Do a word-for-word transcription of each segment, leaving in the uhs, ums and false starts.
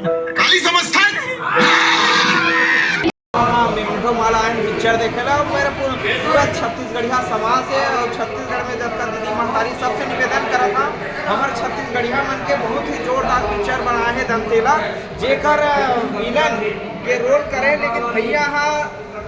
काली समझता है। हाँ, मेमेंटो माला आए पिक्चर देखे ला, मेरा पूरा, पूरा छत्तीसगढ़िया समाज है और छत्तीसगढ़ में जब तक दीदी महतारी सबसे निवेदन करा था, हमारे छत्तीसगढ़िया मन के बहुत ही जोरदार पिक्चर बनाए है दंतेला, जेकर विलन के रोल करे, लेकिन भैया हा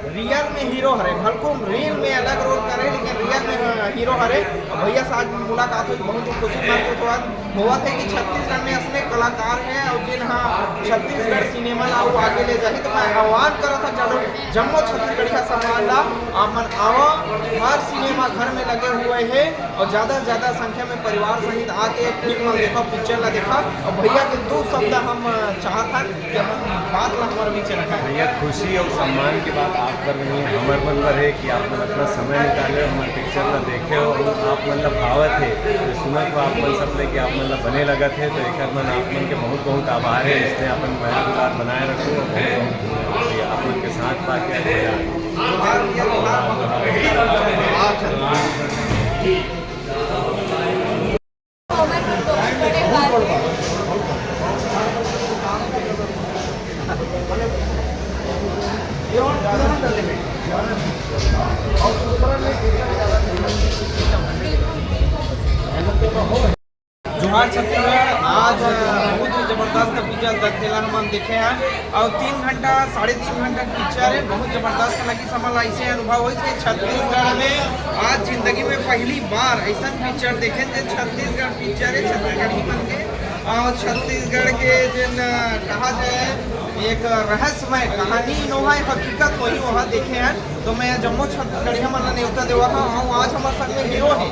रियल में हीरो हरे, भलकुम रील में अलग रोल करे, लेकिन रियल में हीरो हरे। और भैया से आज मुलाकात हुई, बहुत ही खुशी महसूस हुआ, होवत है कि छत्तीसगढ़ में असने कलाकार हैं और जिन हा छत्तीसगढ़ सिनेमा ला वो आगे ले जाही। तो मैं आह्वान करत हा, चलो जम्मो छत्तीसगढ़िया समाज ला, आप मन आवा, हर सिनेमा घर में लगे हुए हैं और ज्यादा से ज्यादा संख्या में परिवार सहित आके फिल्म ला देखा, पिक्चर ला देखा। और भैया के दो शब्द हम चाहत हन कि अपन बात ला हमारे बीच रखा है। भैया, खुशी और सम्मान की बात आप पर नहीं है, हमर मन पर है कि आप मन अपना समय निकाले हो, हमारे पिक्चर ला देखे हो और आप मन ला भावत है। तो सुनत हो आप मन सब ले कि आप मन ला बने लगत है, तो एक मन आप मन के बहुत बहुत आभार है। इसने अपन मया दुलार बनाए रखो और बहुत बहुत धन्यवाद भैया, आप मन के साथ पाके। जोहार छत्तीसगढ़। आज बहुत ही जबरदस्त पिक्चर दंतेला हमन देखे हैं और तीन घंटा, साढ़े तीन घंटा पिक्चर है, बहुत जबरदस्त लगी। समझ ला, ऐसे अनुभव होइस कि छत्तीसगढ़ में आज जिंदगी में पहली बार ऐसा पिक्चर देखे, जो छत्तीसगढ़ पिक्चर है, छत्तीसगढ़ी मन के। और छत्तीसगढ़ के जिन, अ, कहा जाए, एक रहस्यमय कहानी नोहय, हकीकत वही वहाँ देखे हैं। तो मैं जम्मो छत्तीसगढ़िया मन ला नेवता देवा था। हाँ, आज हमारे संग में हीरो है,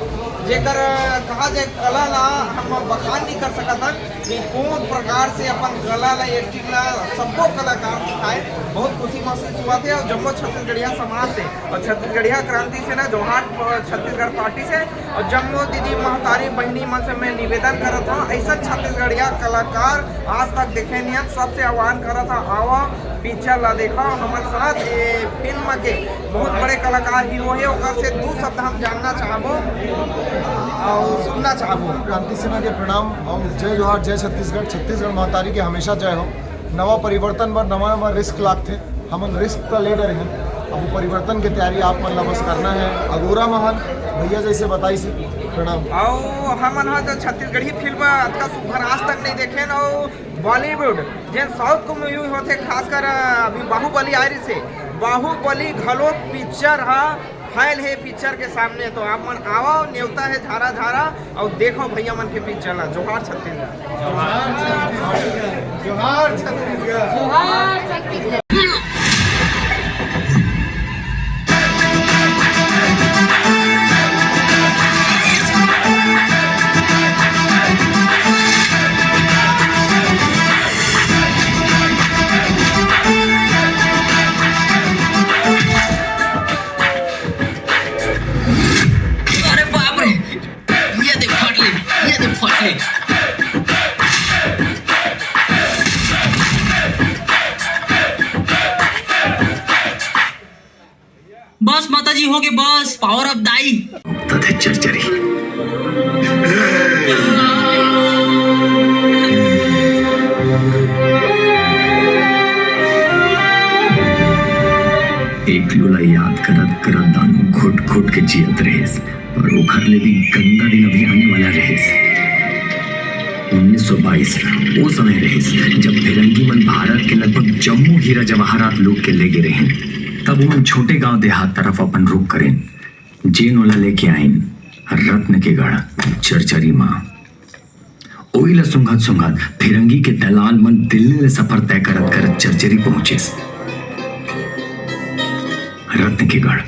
जेकर, अ, कहा जाए, कला ला हम बखान नहीं कर सकत हन कि कौन प्रकार से अपन कला ला, एक्टिंग ला, सबको कलाकार दिखाए। बहुत खुशी महसूस हुआ थे और जम्मो छत्तीसगढ़िया समाज से और छत्तीसगढ़िया क्रांति से ना, जोहार, अ, छत्तीसगढ़ पार्टी से और जम्मो दीदी महतारी बहनी मन से मैं निवेदन करत हूँ, ऐसा छत्तीसगढ़िया कलाकार आज तक देखे नहीं है। सबसे आह्वान करत हूँ, आवा पिक्चर ला देखा, हमारे साथ ये फिल्म के बहुत बड़े कलाकार हीरो है, ओकर से दो शब्द हम जानना चाहबो और सुनना चाहबो। क्रांति सेना के प्रणाम और जय जोहार, जय छत्तीसगढ़, छत्तीसगढ़ महतारी के हमेशा जय हो। नवा परिवर्तन बर नवा नवा रिस्क लागथे, हमन रिस्क त ले डरे हन। अब वो परिवर्तन के तैयारी आप मन ला बस करना है। अगोरा महन भैया जैसे बताइस हे। प्रणाम। अउ हमन ह तो छत्तीसगढ़ी फिल्म अतका सुघर आज तक नहीं देखे न। अउ बॉलीवुड जेन साउथ को मूवी होथे, खासकर अभी बाहुबली आ रही से, बाहुबली घलो पिक्चर ह फैल हे पिक्चर के सामने। तो आप मन आवा, नेवता है झारा झारा, अउ देखो भैया मन के पिक्चर ला। जोहार छत्तीसगढ़। जोहार छत्तीसगढ़। जोहार छत्तीसगढ़। जोहार छत्तीसगढ़। अरे बाप रे, ये देख फाटले, ये देख फाटले। बस माता जी, हो गए बस, पावर अप दाई। तथे चरचरी। एक लोला याद करत करत दानू घुट घुट के जियत रहेस। पर ओखर ले भी गंदा दिन अभी आने वाला रहिस। उन्नीस सौ बाईस वो समय रहिस, जब फिरंगी मन भारत के लगभग जम्मो हीरा जवाहरात लूट के ले गे रहिन। तब उमन छोटे गांव देहात तरफ अपन रुख करिन, जेन ओला लेके आइन रत्न के गढ़ चरचरी माँ। ओही ला सुंघत सुंघत फिरंगी के दलाल मन दिल्ली ले सफर तय करत करत चरचरी पहुंचिस। रत्न के गढ़